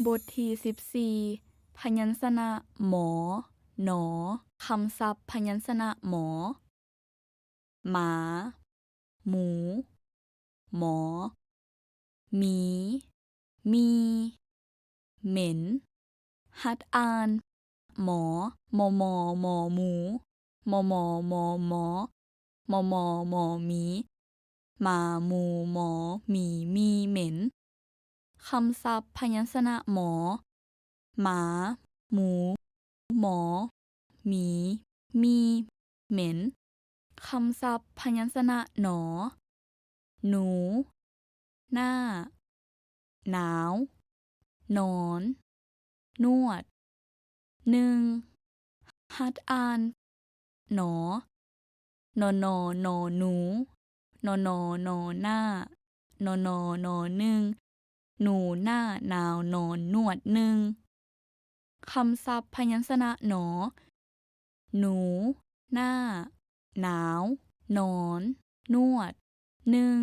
ບົດທີສິບສີ່ ພະຍັນຊະນະ ໝໍ ໜໍ. ຄຳສັບພະຍັນຊະນະ ໝໍ. ໝາ, ໝູ, ໝໍ, ໝີ, ມີ, ເໝັນ. ຫັດອ່ານ ໝໍ, ໝໍ, ໝໍ, ໝໍ, ໝູ, ໝໍ, ໝໍ, ໝໍ, ໝໍ, ໝໍ, ໝໍ, ໝີ, ໝາ, ໝູ, ໝໍ, ໝີ, ມີ, ເໝັນ. ຄຳສັບພະຍັນຊະນະ ໝໍ. ໝາ, ໝູ, ໝໍ, ໝີ, ມີ, ເໝັນ. ຄຳສັບພະຍັນຊະນະ ໜໍ. ໜູ, ໜ້າ, ໜາວ, ນອນ, ນວດ. ໜຶ່ງ ຫັດອ່ານ ໜໍ. ໜໍ, ໜໍ, ໜໍ, ໜູ, ໜໍ, ໜໍ, ໜໍ, ໜ້າ, ໜໍ, ໜໍ, ໜໍ, ໜຶ່ງ, ໜູໜ້າໜາວນອນນວດ. ໜຶ່ງ ຄຳສັບພະຍັນຊະນະ ໜໍ. ໜູ, ໜ້າ, ໜາວ, ນອນ, ນວດ. ໜຶ່ງ